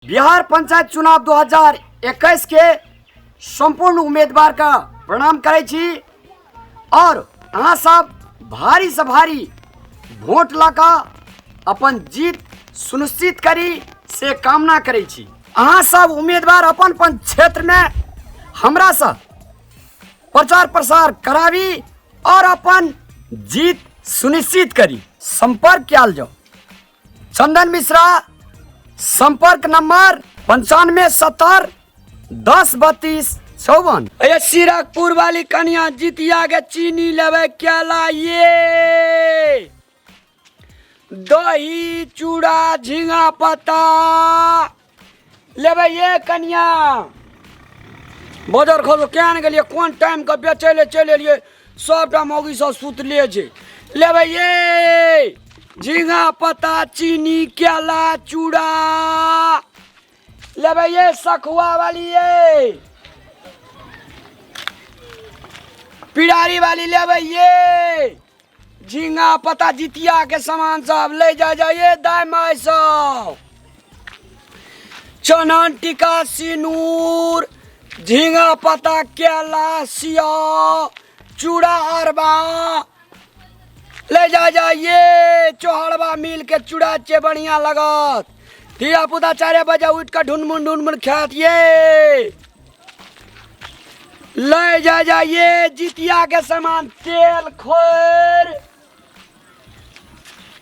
बिहार पंचायत चुनाव 2021 के संपूर्ण उम्मीदवार का प्रणाम करै छी और अहाँ सब भारी से भारी वोट लऽ कऽ अपन जीत सुनिश्चित करी से कामना करै छी। अहाँ सब उम्मीदवार अपन अपन क्षेत्रमे हमरासँ प्रचार प्रसार कराबी और अपन जीत सुनिश्चित करी। संपर्क कयल जाउ। चंदन मिश्रा, संपर्क नंबर 9570 10 32 54। ए सिरकपुर वाली कनिया जितिया के चीनी लेवे केला ये दही चूड़ा झींगा पत्ता लेबै ये कनिया। बजर खोलो क्या ने गेलियै, कोन टाइम के बेचै ले चलि एलियै, सबटा मौगी सब सुतले छै। लेबै ये झींगा पत्ता चीनी केला चूड़ा लेबै ये सखुआ वाली ये पिड़ारी वाली लेबै ये झींगा पत्ता जितिया के सामान सब ले जा जाइए दाय माय सब चनन टीका सिनूर झींगा पत्ता केला सिया चूड़ा अरबा ले जा जाइए चोहरबा मिल के चूड़ा चे बढ़िया लगत। धिया पुता 4 बजे उठ के ढुनमुन ढुनमुन खात ये ले जा जाइए जितिया के सामान तेल खोर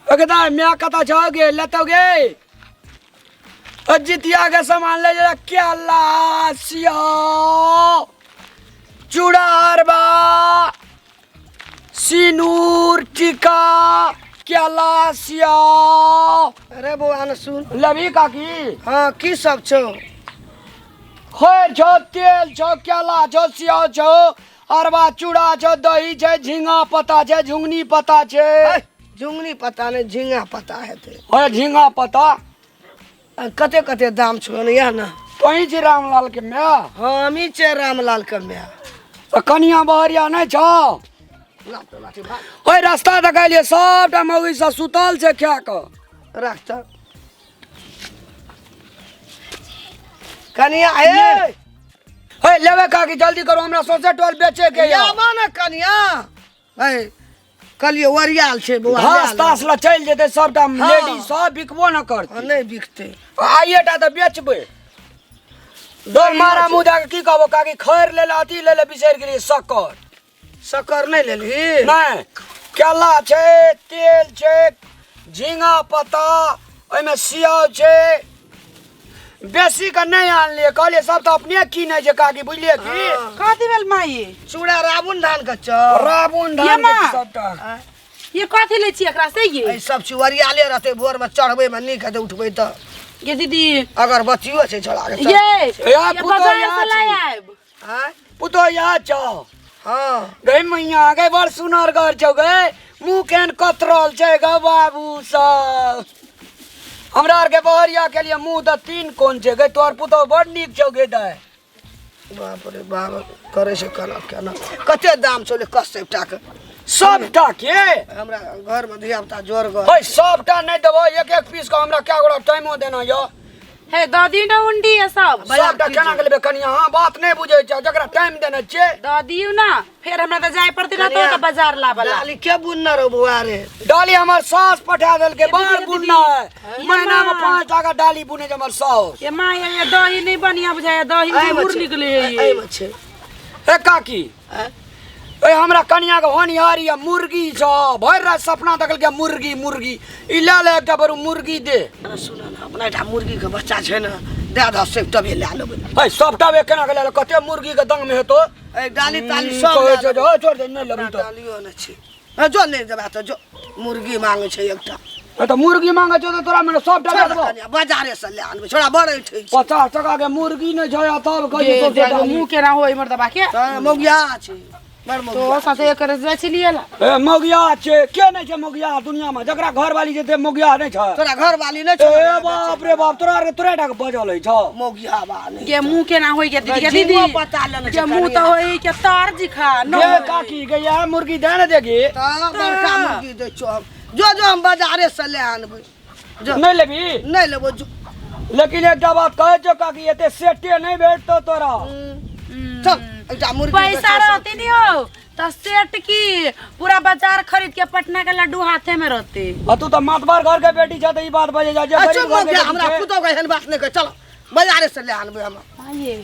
एकदम मैं कता जाओगे लतोगे और जितिया के सामान ले जा केला सिया चूड़ा अरबा सिनूर टीका केला सिया। अरे बौआ ने सुन लभी काकी। हाँ की सब छौ? खोर छौ तेल छौ केला छौ सिया छौ अरबा चूड़ा छौ दही छै झींगा पत्ता छै झुंगनी पत्ता छै। झुंगनी पत्ता नहि झींगा पत्ता हेतै। अरे झींगा पत्ता। आ कते कते दाम छौ ने यह ने? तोही छी रामलाल के my? हाँ हमी छियै रामलाल के my. तऽ कनिया बहरिया नहि छौ? ओहि रास्ता देखलियै सबटा मौगी सब सुतल छै खा कऽ। राख तऽ कनिया हे। हे लेबै काकी जल्दी करू हमरा सौंसे टोल बेचे के यऽ। आबऽ ने कनिया। हे कहलियै ओरियाल छै बौआ, घास लए ले। तास लए चलि जेतै सबटा। हाँ। लेडीज सब बिकबो न करतै। हाँ, नहि बिकतै। आइए टा तऽ बेचबै। दौड़ मारा मुँह दए कऽ की कहबो काकी, खैर लेले अथी लेले बिसरि गेलियै शक्कर। शक्कर नहि लेलही? नहि। केला छै तेल छै झींगा पत्ता ओहिमे सियाव छै। बेसी के नहि आनलियै, कहलियै सब तऽ अपने कीनै छै काकी, बुझलियै की? हाँ। कथी भेल माई? चूड़ा राबुन धान के चाउर। राबुन धान ये के माँ। सबटा। आँय? ये कथी लै छी एकरा से ये? एहि सब चीज ओरियाले रहतै, भोर में चढ़बै में नीक हेतै, उठबै तऽ। ये दीदी। अगरबत्तियो छै छोड़ा के चल। ये, या ये पुतोह बाजार या से छी। लाय आयब। आँय? पुतोह याद छौ? हाँ। गई मैया गई बड़ सुनर घर छौ गई, मुँह केहन कतरल छै गौ बाबू सब। हमरा आरके बहरिया के लिए मुँह तऽ 3 कोन छै गई, तोहर पुतोह बड़ नीक छौ गे दाय। बाप रे बाप करे छै केना केना। कते दाम छौ ले कस सबटा के? सबटा के? हमरा घर में धिया पुता जोर गर। ओए सबटा नहि देबो, एक एक पीस के हमरा कै गोरा टाइमो देना यो। हे दादी न उंडी है सब। सबटा केना के लेबे कनिया? हाँ बात नहि बुझै छै, जकरा टाइम देने छियै। दादी ना फेर हमरा तऽ जाय पड़तै ना तो कनिया, तऽ बाजार लाबला। डाली के बुनने रहो बौआ रे? डाली हमर सास पठा देलकै, ये बड़ दीदी, ये बुनना है। दीदी। महीना में ये माँ। 5 टाका डाली बुने छै हमर सास। ये माँ, ये दही नहीं बढ़िया बुझाया, दही एहिमे गुड़ छै, निकले है ये। एहिमे छै। ए काकी, आँय? ए हमरा कनिया के होनिहारी या मुर्गी छौ, भरि राति सपना देखलकै मुर्गी मुर्गी। ई लए ले एकटा बरू मुर्गी दे। अरे सुन न, अपना एकटा मुर्गी के बच्चा छै ने, दए दह सब तबे लए लेबै। है सबटा बे केना के लए ले, कते मुर्गी के दंग में हेतो? ए डाली ताली सब कहै लए छै जे, लेबै। ओ छोड़ दे, नहि लेबही तऽ। डालियो ने छै। ए, जो नहि देबा तऽ जो, मुर्गी मांगै छै एकटा। ए, तऽ मुर्गी मांगै छौ तऽ तोरा मने सबटा छोड़ दए दे देबौ। कनिया, बाजारे से लए आनबै, छोड़ा बड़ ऐठै छै। 50 टका के मुर्गी नहि छै आ तब कहै छै गे, सबसे देखो, डाली। मुँह केना होय मर्दबा के। तऽ मौगिया छै, बड़ तो मौगिया। ससे एकर जाइ छी लिए ला। ए मौगिया छै, के नहि छै मौगिया दुनिया में? जकरा घरवाली छै से मौगिया नहि छै। तोरा घरवाली नहि छौ? ए बाप रे बाप, तोरा आरके तोरे टा के बजल है छौ। मौगिया बा नहि। गे मुँह केना होय गे दीदी, गे झिंगो दीदी। पता लेने छै गे मुँह कनिया। तऽ होय के तार जी खा, न गे होय। काकी गे, इएह मुर्गी दे ने देगी। तऽ बड़का मुर्गी दै छौ हम। जो जो हम बाजारे से ले आनबै। जो। नहि लेबही? नहि लेबो, जो। लेकिन एकटा बात कहै छौ काकी, एते सेटे नहि भेटतौ तोरा। चल, एकटा मुर्गी पैसा बेचो। रहते नहीं हो तो सेट की पूरा बाजार खरीद के पटना के लड्डू हाथे में रहते। आ तू तऽ मातबर घर के बेटी छ तऽ ई बात बजे जा जे आ, गरीब चुप घर भऽ के गया, बेटी हमरा छै। पुतोह के एहन बात नहि कह। चल, बाजारे से ले आनबै हम। आइए।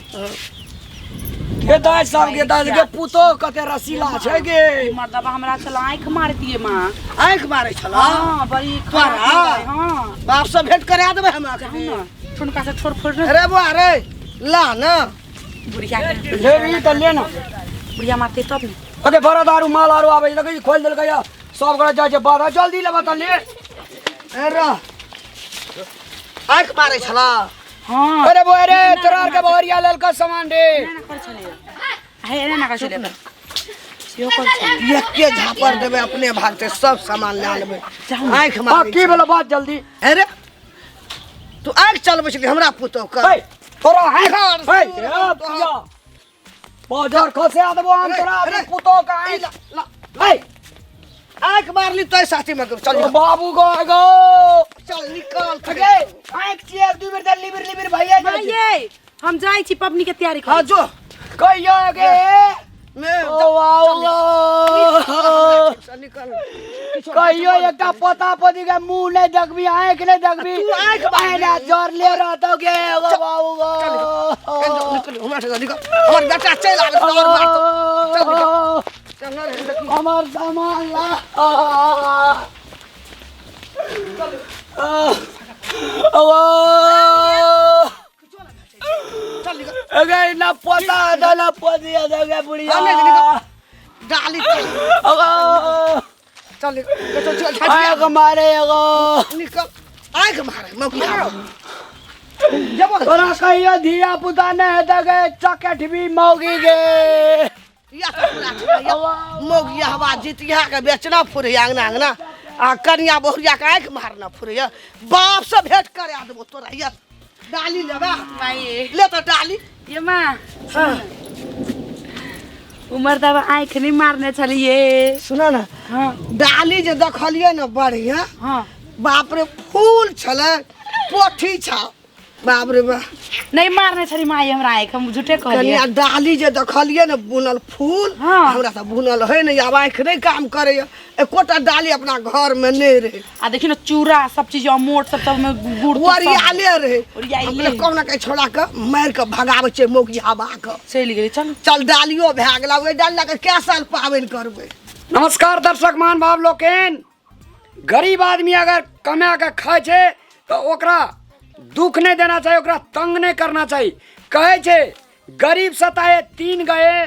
गे दाइ साहब, गे दाइ गे, पुतोह कते रसीला छै गे। मर्दबा हमरा चल आँखि मार दिए माँ। आँखि मारै छल? हाँ, बड़ी तोरा? खराब। हाँ। बाप से भेंट करा देबै हम जाऊ ना, ठुनका से छोड़ फोड़ ना। अरे बुआ रे, ला ना। बुढ़िया के लेबही तऽ ले ना। बुढ़िया मारते तब ने। अगे बड़ा दारू माल आरू आबै छै, देखै छी खोलि देलकै या सब गोरा जाइ छै बाधा, जल्दी लेबऽ तऽ ले। ए रह, आँखि मारै छल? हाँ। अरे बो, अरे तोरा आर के बहरिया लेलकै सामान रे। एना ना कर छलियै हे, एना ना कर छलियै, सेहो कर छलियै। एके झापर देबै, अपने भागते सब सामान लए लेबै। जाउ ना। आँखि आ मारै की भेलो बात जल्दी। अरे तू आँखि चलबै छली हमरा पुतोह के? हे तोरा है घर हे सुन, हे पिया बाजार खसे देबो हम अरे, तोरा अरे, पुतोह के आँखि। ला, ला, हे आँखि मारली तो साथी में चल। ओ बाबू गो गो। चल, निकल। अगे आँखि छियै, दू बेर तऽ लिबिर लिबिर भइए जाइ छै। माये, हम जाइ छी पबनी के तैयारी हाँ कर। जो। कहियो गे। मैं ओ बाबू, निकल। कहियो एकटा पोता पोती के मुंह नहि देखबी, आँखि नहि देखबी। तू आँखि मारली। अहिना जरले रहतौ गे ओ बाबू गो। निकल हमरा से, निकल। हमर बेटा चलि आबै तऽ और मारतौ। चल निकल, चल ना रे, देखी। हमर सामान ला। ओ चल निकल। अगे ना पोता दे ना पोती दे गे बुढ़िया। हाँ, नहीं, निकल। डाली चल। अगो चल निकल, चल चल चल। आँख मारे अगो। निकल, आँखि मारे मौकी जब तोरा कहियो धिया पुता नहि हेतै गे, चकेठबी मौगी गे। या तऽ पूरा छै, या मौगिया हवा जितिया के बेचना फुरैया अंगना अंगना आ कनिया बहुरिया के आँखि मारना फुरैया। बाप से भेंट करा देबो तोरा। या डाली लेबा? माये। ले तऽ डाली। ये माँ, उमर दबा आँखि नहि मारने छलियै। सुन ने। हाँ। डाली जे देखलियै ने बढ़िया। हाँ। बाप रे, फूल छलै, पोठी छ, बाप रे बाप। नहि मारने छली माई हमरा आँखि, हम झूठे कहलियै। कनिया डाली जे देखलियै ने बुनल फूल। हाँ। हमरा तऽ बुनल है ने, आब आँखि नहि काम करैया। एकोटा डाली अपना घर में नहि रहे। आ देखी ने, चूड़ा सब चीज अमोट सब सब में गुड़ तुड़ सब। ओरियाले रहे। ओरियाइले। हम कहलियै, कहुना के छोड़ा के मारि के भगाबै छै मौगी हवा के। चलि गेली, चलू। चल, डालियो भए गेल। ओहि डाली लऽ के कए साल पाबनि करबै? नमस्कार दर्शक महानुभाव लोकनि। गरीब आदमी अगर कमा के खाइ छै तऽ ओकरा दुख नहि देना चाही, ओकरा तंग नहि करना चाही। कहै छै गरीब सताए तीन गए,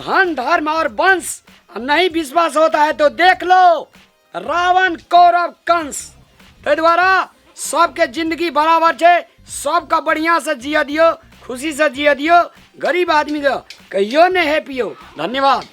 धन धर्म और वंश। आ नहीं विश्वास होता है तो देख लो रावण कौरव कंस। ताहि दुआरे सबके जिंदगी बराबर छै, सबके बढ़िआँ से जिय दियौ, खुशी से जिय दियौ। गरीब आदमीके कहियो नहि हे पियौ। धन्यवाद।